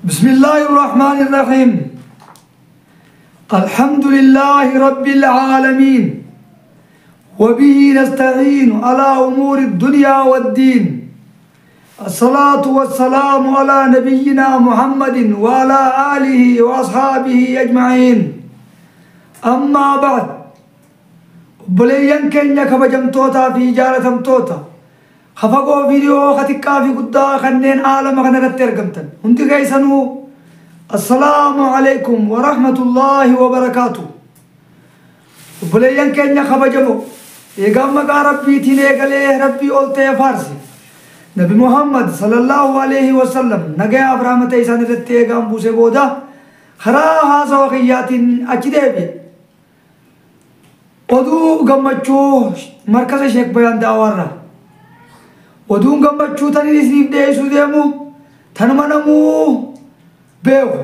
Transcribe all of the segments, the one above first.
بسم الله الرحمن الرحيم. الحمد لله رب العالمين، وبه نستعين على أمور الدنيا والدين. الصلاة والسلام على نبينا محمد وعلى آله وأصحابه أجمعين. أما بعد، obboleeyyan keenya kabajamtootaa fi jaalatamtoota hafaqoo viidiyoo xiqqaa fi guddaa kanneen aalama kana irratti argamtan hundi keessanuu, assalaamu alaikum wa rahmatullaahi wa barakaatu. Obboleeyyan keenya kabajamoo, eegaan maqaa Rabbiitiin eegalee Rabbii ol ta'e faarse, Nabi Muhammad sallallahu alaihi wasallam nagayaaf rahmata isaan irratti eegaan buuse booda karaa haasawa kiyyaatiin achi deebi'e. Oduu gammachuu markaza Sheek Bayaan Daawaarraa. Oduun gammachuu taniin isiniif dhiyeessuu deemu tanuma namuu beeku.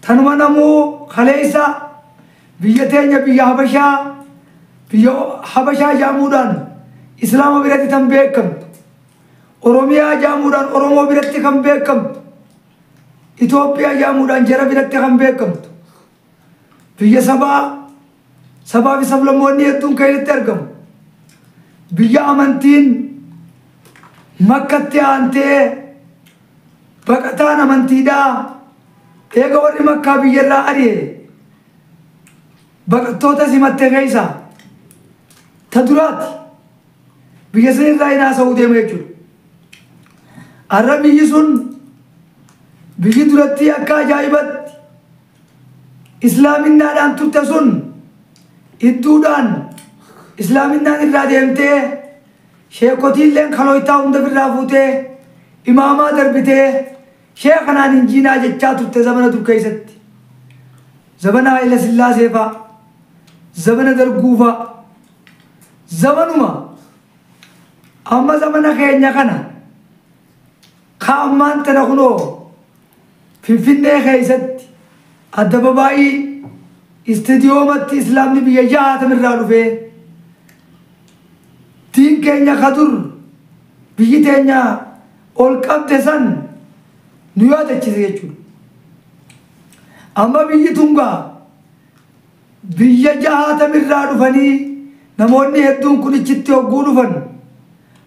Tanuma namuu kaleessa biyya teenya biyya Habashaa, biyya Habashaa jaamuudhaan Islaama biratti kan beekamtu, Oromiyaa jaamuudhaan Oromoo biratti kan beekamtu, Itoophiyaa jaamuudhaan jara biratti kan beekamtu, biyya sabaa sabaa fi sablammoonni hedduun keessatti argamu, biyya amantiin Makkatti aantee baqataan amantiidhaa eega warri Makkaa biyyarraa ari'e baqattoota simatte keessa ta duraati, biyya san irraa hin haasa'uu deema jechuudha. Har'a biyyi sun, biyyi duratti akka ajaa'ibatti islaaminaadhaan turte sun, idduudhaan islaaminaan irraa deemtee, sheekotiilleen kalooytaa hunda birraa fuutee imaamaa darbitee sheekanaan injiinaa jechaa turte zamana dur keessatti. Zamana Haayila Sillaasee fa'a, zamana Darguu fa'a, zamanuma amma zamana keenya kana ka ammaan tana kunoo Finfinnee keessatti addababaayii istidiyoomatti islaamni biyya 60 irraa dhufee diin keenya ka dur biyyi teenya ol qabde san nu yaadachiise jechuudha. Amma biyyi tungaa biyya 60 irraa dhufanii namoonni hedduun kun ichitti hogguu dhufan,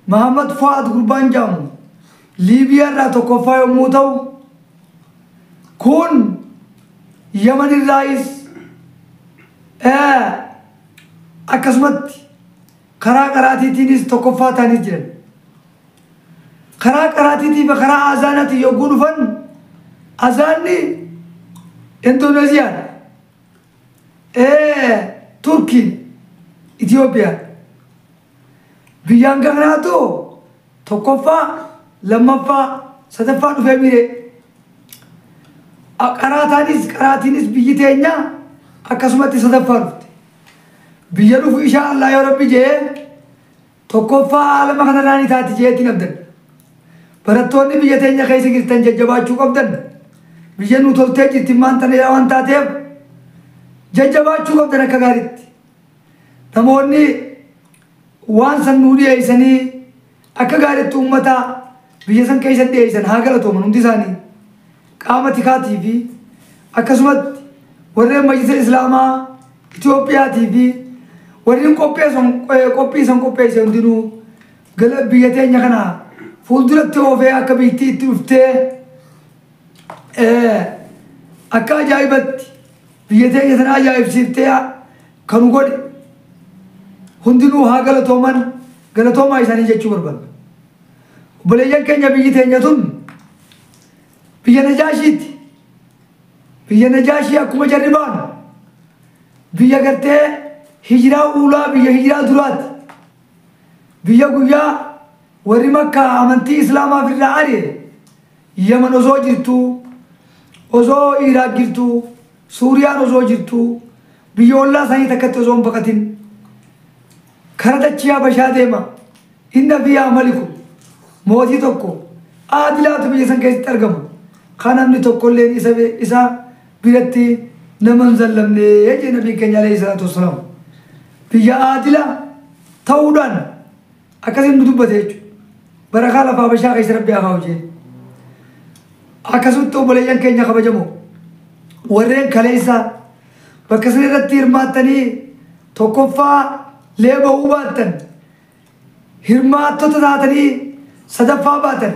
Mahammad Fuad gurbaan jedhamu Liibiyaa irraa tokkoffaa yommuu ta'u, kun Yaman irraayis akkasumatti karaa qaraatiitiinis tokkoffaa ta'anii jiran. Karaa qaraatiitii fi karaa azaanaatiin yogguu dhufan, azaanni Indoneeziyaan, Turkiin, Itiyoophiyaan. Biyyaan kanaatu tokkoffaa, lammaffaa, sadaffaa dhufee miire. Qaraataanis qaraatiinis biyyi teenya akkasumatti sadaffaa dhufte. Biyya dhufu insha Allah yoo Rabbi jee tokkoffaa aalama kanarraa ni taati jeetiin abdanna. Barattoonni biyya teenya keessa jirtan jajjabaachuu qabdan. Biyya nu toltee jirti maan tana waan taateef jajjabaachuu qabdan akka gaariitti. Namoonni waan san nuu dhiyeessanii akka gaariitti uummata biyya san keessa dhiyeessan haa galatooman hundi isaanii. Qaama tikaatii fi akkasumatti warreen majlisa Islaamaa Itiyoophiyaatii fi warreen qophii san qopheesse hundinuu gala biyya teenya kana fuulduratti oofee akka biyyattii itti dhuftee akka ajaa'ibatti biyya teenya sana ajaa'ibsiiftee kan godhe hundinuu haa galatooman, galatoomaa isaanii jechuu barbaanna. Obboleeyyan keenya, biyyi teenya tun biyya Najaashiiti. Biyya Najaashii akkuma jarri baanu biyya gartee hijiraa uulaa, biyya hijiraa duraati. Biyya guyyaa warri Makkaa amantii Islaamaa irraa ari'e Yaman osoo jirtu, osoo Iraaq jirtu, Suuriyaan osoo jirtu, biyya ollaa isaanii takkatti osoo hin baqatin kara dachii Habashaa deema. Inna fiihaa maliku, mootii tokko aadilaatu biyya san keessatti argama. Kan namni tokkolleen isa biratti nama hin zallamne jee Nabiin keenya alayhi salaatu wassalaam. Biyya aadila ta'uudhaan akkasiin nu dubbate jechuudha. Barakaa lafa Habashaa keessa Rabbi haa kaa'u jee. Akkasumatti obboleeyyan keenya kabajamoo warreen kaleessa bakka isin irratti hirmaattanii tokkoffaa lee bahuu baattan hirmaattota taatanii sadaffaa baatan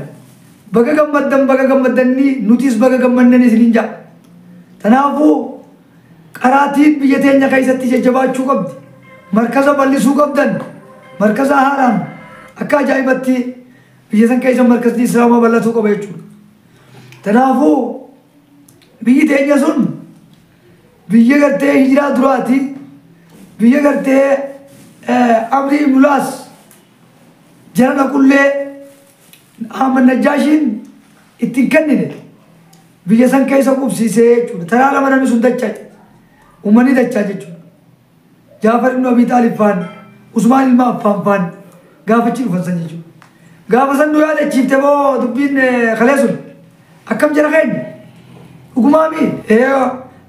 baga gammaddan baga gammaddanii nutis baga gammannan isiniin ja'a. Kanaafuu qaraatiin biyya teenya keessatti jajjabaachuu qabdi. Markaza bal'isuu qabdan. Markaza haaraan akka ajaa'ibatti biyya san keessa markazni islaamaa bal'atuu qaba jechuudha. Kanaafuu biyyi teenya sun biyya gartee hijiraa duraati. Biyya gartee Amrii Mulaas jara naqullee Ahmad Najjaashiin ittiin kennine biyya san keessa qubsiisee jechuudha. Taraa lama namni sun dachaa uummanni dachaa jechuudha. Jaafar ibn Abii Xaalib faan Usmaan ilma Affaan faan gaafachi dhufan san jechuudha. Gaafa san nu yaadachiifte boo dubbiin kalee sun akkam jara keenya dhugumaami.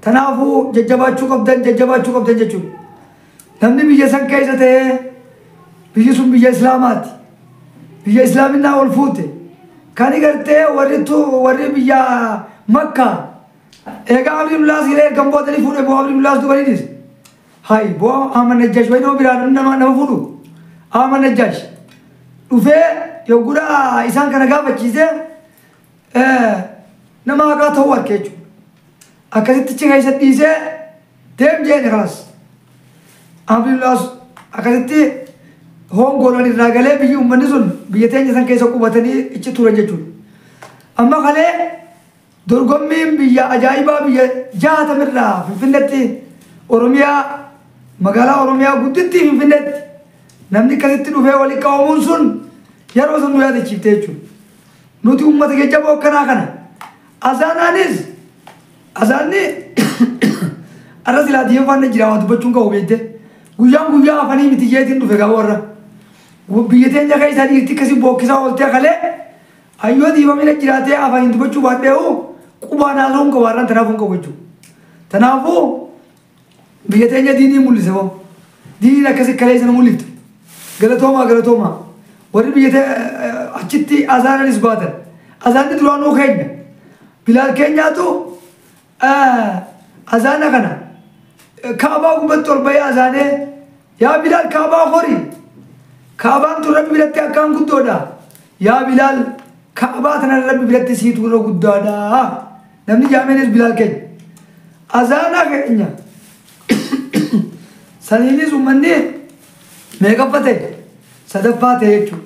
Kanaafuu jajjabaachuu qabdan jajjabaachuu qabdan jechuudha. Namni biyya san keessa ta'ee biyyi sun biyya Islaamaati. Biyya Islaaminaa ol fuute. Kan gartee warri biyya Makkaa egaa Amri Mulaas hiree ergan boodanii fuudhe boo Amri Mulaas dubaniinis. Hay boo Ahmad Najjaash wayii nama biraa nama fuudhu. Ahmad Najjaash dhufee yogguudha isaan kana gaafachiisee nama haqaa ta'uu arge jechuudha. Akkasitti achi keessa dhiisee deem jeene kalas. Amri Mulaas akkasitti hongoodhaan irraa galee biyyi uummanni sun biyya teenya san keessa qubatanii ichi turan jechuudha. Amma kalee dorgommiin biyya ajaa'ibaa biyya jaatamirraa Finfinneetti Oromiyaa magaalaa Oromiyaa guddittii Finfinneetti namni akkasitti dhufee walitti qabamuun sun yeroo sun nu yaadachiifte jechuudha. Nuti uummata jajjaboo akkanaa kana. Azaanaanis azaanni arra silaa xiyyeeffanne jira waan dubbachuun qabu beekte. Guyyaan guyyaa afanii miti jeetiin dhufe gaafa warra. Biyya teenya keessa dhiirti akkasii bookkisaa ooltee kalee ayyoo dhiifamina jiraatee afaniin dubbachuu baadhee'u qubaan haasa'uun qabu har'aan tanaafuu hin qabu jechuudha. Kanaafuu biyya teenya diinii mul'ise hoo. Diiniin akkasii kalee sana mul'ifte. Galatoomaa galatoomaa. Warri biyya achitti azaananis baatan. Azaanni duraanuu keenya. Bilaal keenyaatu azaana kana kaabaa gubbatti ol bahee azaanee yaa Bilaal kaabaa hori. Kaabaan tun rabbi biratti akkaan guddoodha. Yaa Bilaal kaabaa tana rabbi biratti siitu irra guddaadha. Namni jaameenis Bilaal keenya. Azaana keenya. Saniinis uummanni meeqaffaa ta'e sadaffaa ta'e jechuudha.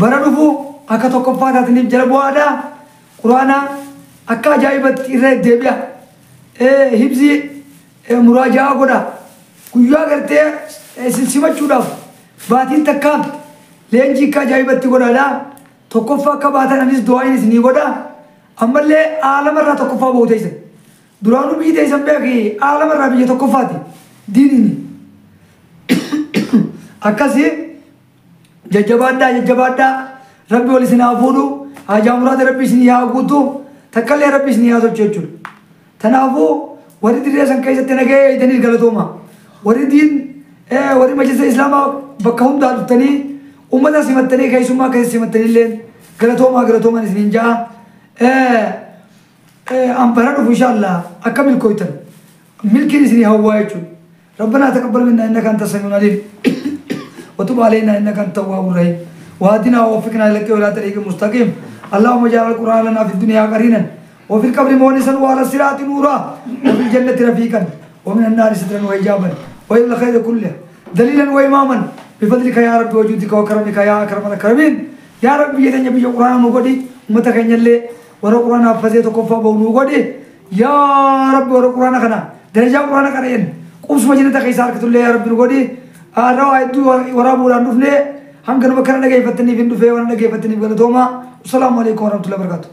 Bara dhufu akka tokkoffaa taataniif jala bu'aadha. Quraana akka ajaa'ibatti irra deddeebi'a. Hibsii muraajaa godha. Guyyaa gartee simachuudhaaf baatiin takkaaf leenjii akka ajaa'ibatti godhaadha. Tokkoffaa akka baatan anis du'aayin isinii godha. Ammallee aalamarraa tokkoffaa bahu teessan. Duraanuu biyyi teessan beeki aalamarraa biyya tokkoffaati. Diiniini. Akkasii jajjabaadhaa jajjabaadhaa rabbi wal isin haa fuudhu haajaa muraada rabbi isin haa guutu takkallee rabbi isin haa tolchu jechuudha. Kanaafuu warri dirree san keessatti nagahee eegdaniif galatooma. Warri diin warri majlisa islaamaa bakka hundaa dhuftanii uummata simattanii keessummaa keessa simattanii illee galatoomaa galatoomaan isiniin ja'a. An bara dhufu inshaallah akka milkooytan milkiin isinii hawwaa jechuudha. ربنا تقبل منا انك انت السميع العليم وتب علينا انك انت التواب الرحيم واهدنا ووفقنا الى الى طريق مستقيم. اللهم اجعل القران لنا في الدنيا قرينا وفي القبر مونسا وعلى الصراط نورا وفي الجنة رفيقا ومن النار سترا وحجابا وإلى الخير كله دليلا وإماما بفضلك يا رب وجودك وكرمك يا أكرم الأكرمين. يا رب يدن يبي القرآن نقولي متكن يلي ورا القرآن حفظه تكفى بونقولي يا رب ورا القرآن خنا درجة القرآن كرين قوس مجنة كيسار كتقول يا رب نقولي أرى يدو ورا بوران نفني هم كانوا بكرة نجاي فتني في النفي ورا نجاي فتني في الدوما. والسلام عليكم ورحمة الله وبركاته.